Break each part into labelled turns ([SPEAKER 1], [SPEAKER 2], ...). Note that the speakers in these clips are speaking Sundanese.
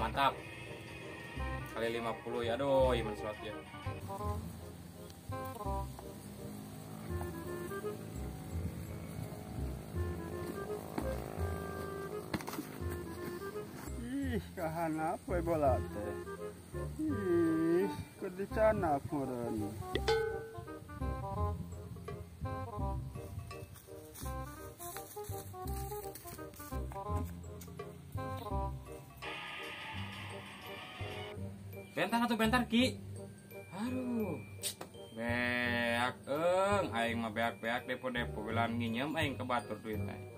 [SPEAKER 1] Mantap. Kali 50 ya, aduh, iman slot ya.
[SPEAKER 2] Ih, kahanap we bola teh. Ih, keur dicanak meureun.
[SPEAKER 1] Bentar atau bentar Ki. Aduh. Beak eung, aing mah beak-beak depo-depo belan nginjem aing ke batur duit aing.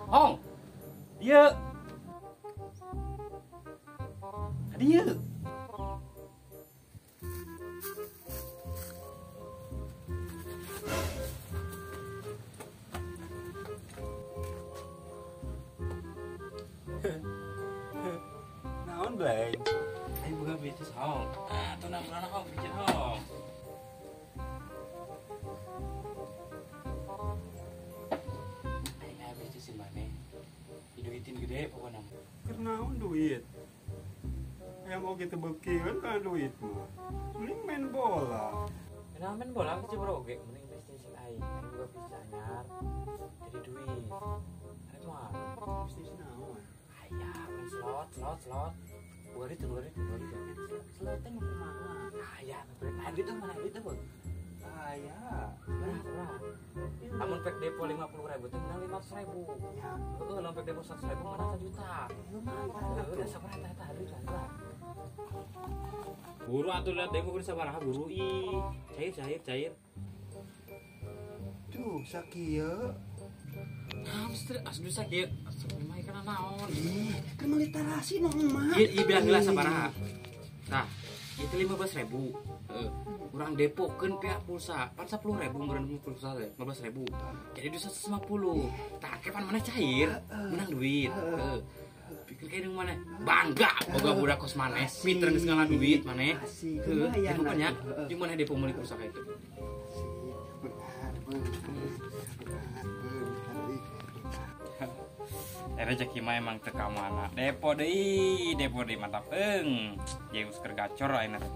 [SPEAKER 1] Hong. Dieu. Dieu.
[SPEAKER 2] Naon bleng?
[SPEAKER 1] Aing boga bisnis Hong. Ah, tunang tunang Hong, bikin Hong. Aing aya bisnis maneh. Diduitin gede pokona.
[SPEAKER 2] Keur naon duit? Hayang oge teu beukieun kana duit mah. Mending main bola.
[SPEAKER 1] Kenapa main bola geus bro oge, mending bisnis aing. Aing boga bisnis anyar. Jadi duit. Arek mah
[SPEAKER 2] bisnis naon?
[SPEAKER 1] Aya, main slot, slot, slot. Bukan itu, bukan itu, bukan itu.
[SPEAKER 2] Slot teh kumaha?
[SPEAKER 1] Aya, mana duit tuh, mana duit tuh, Bang?
[SPEAKER 2] Aya.
[SPEAKER 1] Berapa, berapa? Amun pek depo 50.000 teh menang 500.000.
[SPEAKER 2] Ya.
[SPEAKER 1] Heeh, lamun pek depo 100.000 menang 1 juta.
[SPEAKER 2] Lumayan.
[SPEAKER 1] Heeh, sabaraha eta duit lah. Buru atuh lihat depo kudu sabaraha buru ih. Cair, cair, cair.
[SPEAKER 2] Tuh, sakieu.
[SPEAKER 1] Nah, mesti asli sakieu. Astagfirullah, kana naon?
[SPEAKER 2] Ih, keur meuli tarasi nu emak.
[SPEAKER 1] Ieu bilang heula sabaraha. Tah, ieu teh 15.000. Heeh. Urang depokeun pihak pulsa, pan 10.000 meureun pulsa teh, 15.000. Jadi 250. Tah, kapan maneh cair, menang duit. Heeh. Pikir kayak maneh bangga boga budak kos maneh, pinter geus ngalah duit maneh. Heeh, itu kan nya, jeung maneh depo meuli pulsa ka itu. Rezeki mah emang teu ka mana. Depo deui mantap eung. Zeus keur gacor ayeuna teh.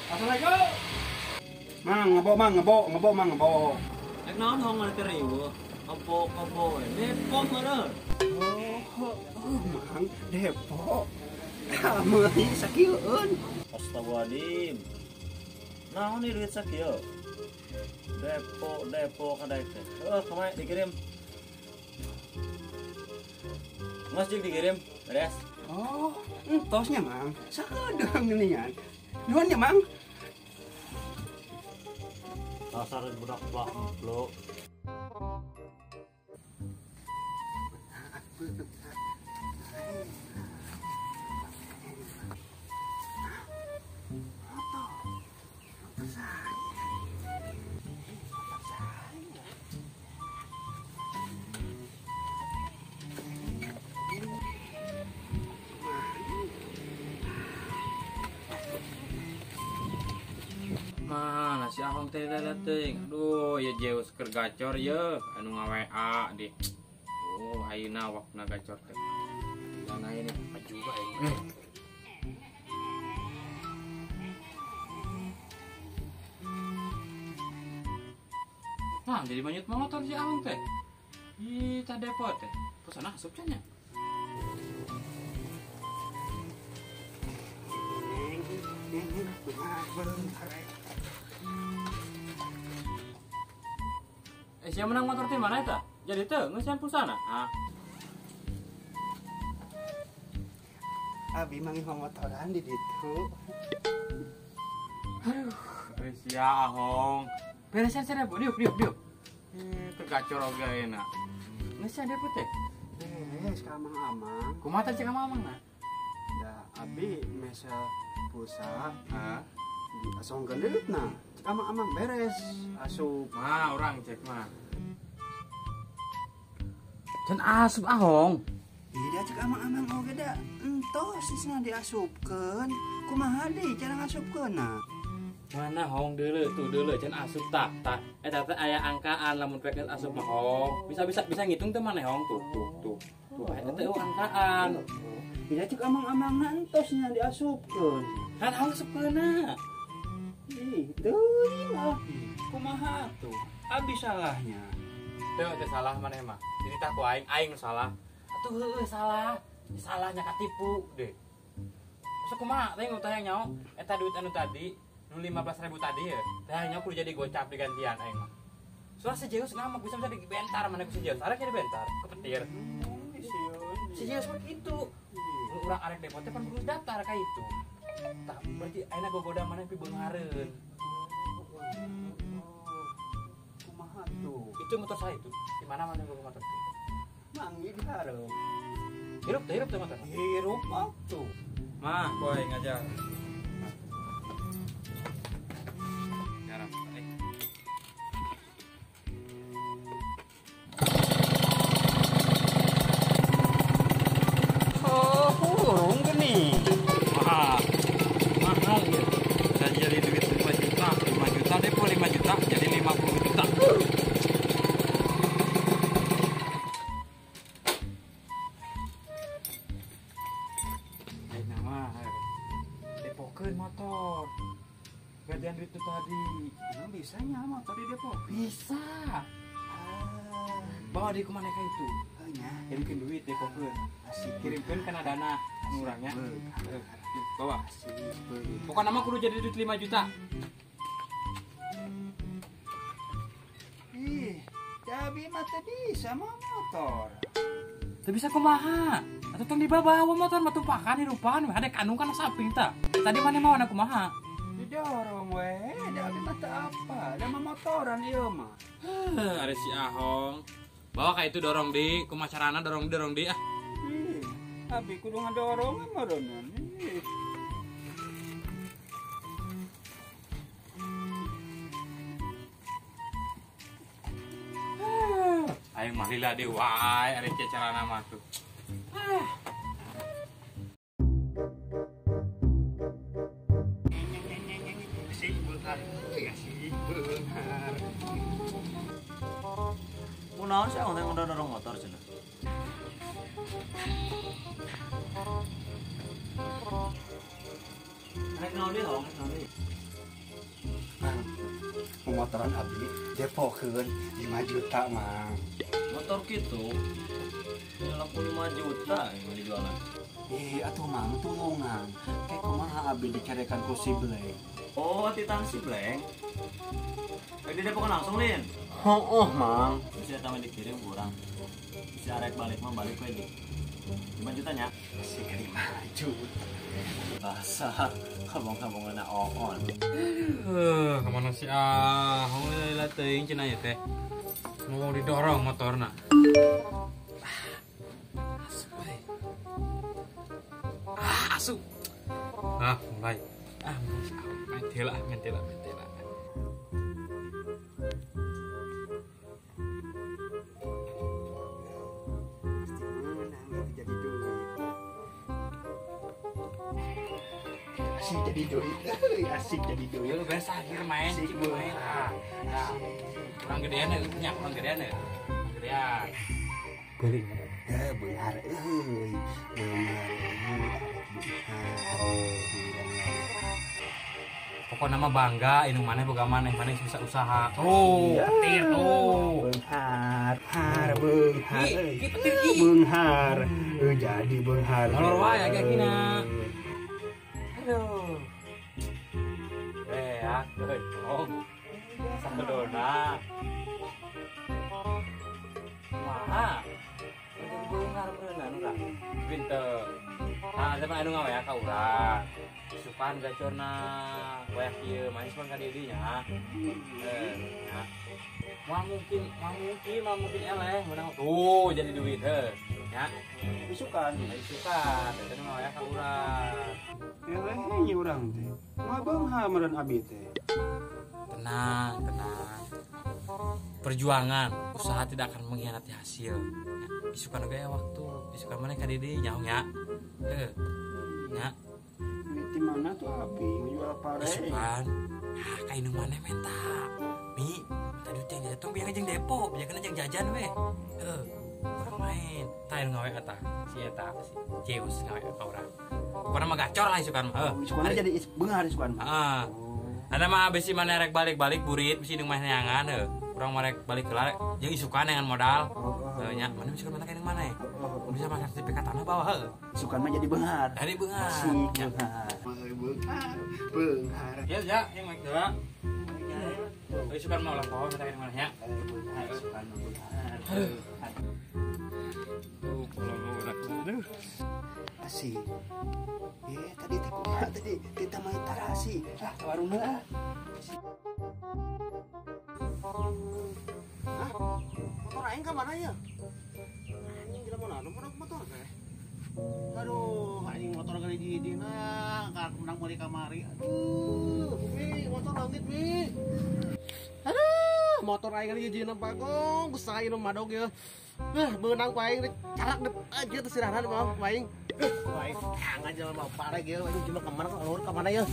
[SPEAKER 2] Assalamualaikum. Mang ngebo, mang ngebo, ngebo, mang ngebo.
[SPEAKER 3] Rek naon hong mana teh riweuh? Ngebo-ngebo we. Depo meureun.
[SPEAKER 2] Oh, mang depo. Tah meuli sakieueun.
[SPEAKER 3] Astagfirullahaladzim. Naon nih duit sakieu? Depo, depo kadaek teh. Heuh, kumaha dikirim? Mas jeung dikirim, beres.
[SPEAKER 2] Oh, entosnya mang. Sakedeung geuningan. Nuhun nya mang.
[SPEAKER 3] Dasar budak plak lo.
[SPEAKER 1] Mana si Ahong teh dateng. Aduh, ya Zeus keur gacor ye, anu nga-WA deh. Oh, ayeuna waktuna gacor teh. Dan ayeuna maju bae. Nah, jadi banyak motor si Ahong teh. Ih, tah depo teh. Pesona asup nya. Siapa menang motor teh mana eta? Jadi teu ngeusian pulsana. Ah.
[SPEAKER 2] Abi manggih motoran di ditu.
[SPEAKER 1] Aduh, sia Ahong. Beresan seribu, diuk diuk diuk. Tergacor oge ayeuna. Ngeusian depo teh?
[SPEAKER 2] Beres ka amang-amang.
[SPEAKER 1] Kumaha teh cek amang-amang na?
[SPEAKER 2] Da abi mesa pulsa.
[SPEAKER 1] Hah?
[SPEAKER 2] Di asong geleutna. Cek amang-amang beres. Asup.
[SPEAKER 1] Mah urang cek mah. Can asup Ahong.
[SPEAKER 2] Ih, cek amang-amang oge da. Entos sisna diasupkeun. Kumaha deui cara ngasupkeunna?
[SPEAKER 1] Mana hong deuleu tuh deuleu can asup tak tak eta teh aya angkaan lamun pek asup mah hong. Bisa bisa bisa ngitung teh maneh hong tuh tuh tuh. Tuh eta teh angkaan.
[SPEAKER 2] Bisa cek amang-amangna entosna diasupkeun.
[SPEAKER 1] Kan hong asupkeunna.
[SPEAKER 2] Ih, teuing ah. Kumaha tuh? Abi salahnya.
[SPEAKER 1] Teu teh salah maneh mah. Dititah ku aing, aing nu salah. Atuh heueuh salah. Salahnya katipu deh. Masa kumaha teh nu teh nyaho eta duit anu tadi nu 15.000 tadi ya. Teh nyaho kudu jadi gocap digantian aing mah. Soalnya si Zeus ngamak bisa-bisa dibentar mana ku si Zeus. Arek dibentar kepetir. Si Zeus mah kitu. Urang arek depo teh pan kudu daftar ka itu. Tah berarti ayeuna gogoda maneh pi beunghareun.
[SPEAKER 2] Kumaha tuh?
[SPEAKER 1] Itu motor saya itu. Di mana mana gogo motor itu?
[SPEAKER 2] Manggih di hareup.
[SPEAKER 1] Hirup teh hirup teh motor.
[SPEAKER 2] Hirup atuh.
[SPEAKER 1] Mah, boy ngajar. Garam.
[SPEAKER 2] Oh, hurung gini.
[SPEAKER 1] Mahal. Mahal ya. Bisa jadi duit 5 juta, 5 juta depo 5 juta jadi 50 juta. Nama depokeun motor. Gantian duit itu tadi.
[SPEAKER 2] Emang bisanya motor di depo?
[SPEAKER 1] Bisa. Bawa di kemana ka itu?
[SPEAKER 2] Nya,
[SPEAKER 1] kirimkeun duit depokeun.
[SPEAKER 2] Asik.
[SPEAKER 1] Kirimkeun kana dana ngurangnya. Bawa.
[SPEAKER 2] Asik.
[SPEAKER 1] Pokokna mah kudu jadi duit 5 juta.
[SPEAKER 2] Ih, tapi mah teu bisa mah motor.
[SPEAKER 1] Teu bisa kumaha? Atuh tong dibawa motor mah tumpakan hirupan, ada kandung kana samping tah. Tadi mana mau anak kumaha?
[SPEAKER 2] Didorong we, da abi mah teu apa, da mah motoran ieu mah.
[SPEAKER 1] Ada si Ahong. Bawa ka itu dorong di, kumaha carana dorong di dorong di ah.
[SPEAKER 2] Ih, abi kudu ngadorong meureunna. Ih.
[SPEAKER 1] Aing mah lila deui wae ari carana mah tuh.
[SPEAKER 2] Asik beunghar, asik beunghar.
[SPEAKER 3] Kunaon sih teh ngedorong motor cenah? Rek naon deui hong, rek naon deui?
[SPEAKER 2] Mang, motoran abi depokeun 5 juta, Mang.
[SPEAKER 3] Motor kitu laku 5 juta yang dijualan.
[SPEAKER 2] Ih, atuh Mang tulungan. Kayak kumaha abi dicarekan ku si Bleng.
[SPEAKER 3] Oh, titan si Bleng. Di depokan langsung, Lin.
[SPEAKER 2] Hooh, Mang.
[SPEAKER 3] Bisa tambah dikirim kurang. Bisa arek balik mah balik we di. 5 juta nya.
[SPEAKER 2] Asik 5 juta.
[SPEAKER 3] Basah, kabong-kabongan oon.
[SPEAKER 1] Kemana sih ah? Hong lila teuing cenah ieu teh. Mau didorong motorna. Asup euy. Ah, asup. Ah, mulai. Ah, mentela, mentela, mentela.
[SPEAKER 2] Pasti menang itu jadi duit. Asik jadi duit. Asik jadi duit.
[SPEAKER 1] Lu beres akhir main,
[SPEAKER 2] asik
[SPEAKER 1] main. Nah, kurang gedean ya, punya kurang gedean ya. Gedean.
[SPEAKER 2] Beli. Ya, beunghar euy. Beunghar euy.
[SPEAKER 1] Pokoknya mah bangga, indung maneh boga maneh, maneh bisa usaha. Tuh, petir tuh.
[SPEAKER 2] Beunghar, har beunghar.
[SPEAKER 1] Ki, petir ki.
[SPEAKER 2] Beunghar. Jadi beunghar.
[SPEAKER 1] Molor wae agak-agakna. Aduh. Ya, dong. Sadona. Wah. Jadi beunghar beunghar anu lah. Pinter. Nah, zaman anu ngawe ya ka urang. Isukan gacorna wayah kieu manis pan ka dieu nya. Nya. Moal mungkin, moal mungkin, moal mungkin eleh menang. Tuh jadi duit heuh. Nya.
[SPEAKER 2] Isukan,
[SPEAKER 1] isukan. Eta nu ngawe ka urang.
[SPEAKER 2] Eleh nya urang teh. Moal beunghar meureun abi teh.
[SPEAKER 1] Tenang, tenang. Perjuangan, usaha tidak akan mengkhianati hasil. Ya, isukan oge waktu, isukan maneh ka dieu nyaho nya. Heuh. Nya.
[SPEAKER 2] Di mana tuh abi jual pare?
[SPEAKER 1] Isukan, Ah, ka indung maneh menta. Mi, minta duit jang jajan tong biang jeung depo, biarkeun jang jajan we. Heuh, urang main. Tah nu ngawe eta, si eta, si Zeus ngawe ka urang. Pokona mah gacor lah isukan mah. Heuh.
[SPEAKER 4] Isukan jadi beunghar isukan mah.
[SPEAKER 1] Heeh. Ada mah bisi mana rek balik-balik burit bisi indung maneh neangan heuh. Urang mah rek balik heula jeung isukan dengan modal. Heuh nya, mana isukan mana ka indung maneh. Bisa mah sertifikat tanah bawa heuh.
[SPEAKER 4] Isukan mah jadi beunghar.
[SPEAKER 1] Jadi beunghar.
[SPEAKER 4] Asik beunghar. Beunghar, beunghar.
[SPEAKER 1] Ya ya, yang mah heula. Isukan mah ulah poho minta indung maneh nya.
[SPEAKER 4] Beunghar, isukan mah beunghar.
[SPEAKER 1] Tuh, kalau mau aduh.
[SPEAKER 4] Asik. Tadi teh kumaha tadi tita main tarasi. Ah, ka warung heula.
[SPEAKER 5] Hah? Motor aing ka mana ya? Anjing gila mana motor teh. Aduh, anjing motor kali di dina ka menang meuli kamari. Aduh, Mi, motor leungit, Mi. Aduh, motor aing kali di dina Bagong, geus aing nu madog ya. Beunang ku aing carak aja teh sirahan mah ku aing. Ku aing kangen jalan mah parah ge, anjing jelema ka mana ka luhur ka mana ya.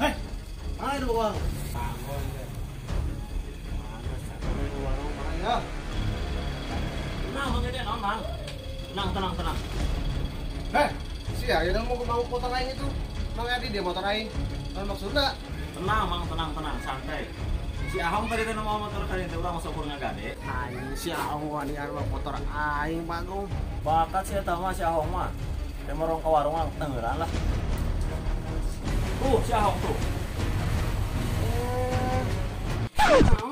[SPEAKER 5] Hei, mana itu bawang? Bangun deh. Mana warung mana ya?
[SPEAKER 3] Tenang, Bang Gede, tenang, Bang. Tenang, tenang, tenang.
[SPEAKER 5] Hei, si ya, yang mau mau motor aing itu. Mang Adi dia motor aing. Kan maksudna?
[SPEAKER 3] Tenang, Bang, tenang, tenang, santai. Si Ahong tadi teh mau motor kali teh urang masuk kurang ngagade.
[SPEAKER 5] Aing si Ahong wani anu motor aing Bagong.
[SPEAKER 3] Bakat si eta mah si Ahong mah. Teh morong ka warung tengeuran lah. Tuh, si Ahong tuh.
[SPEAKER 5] Naon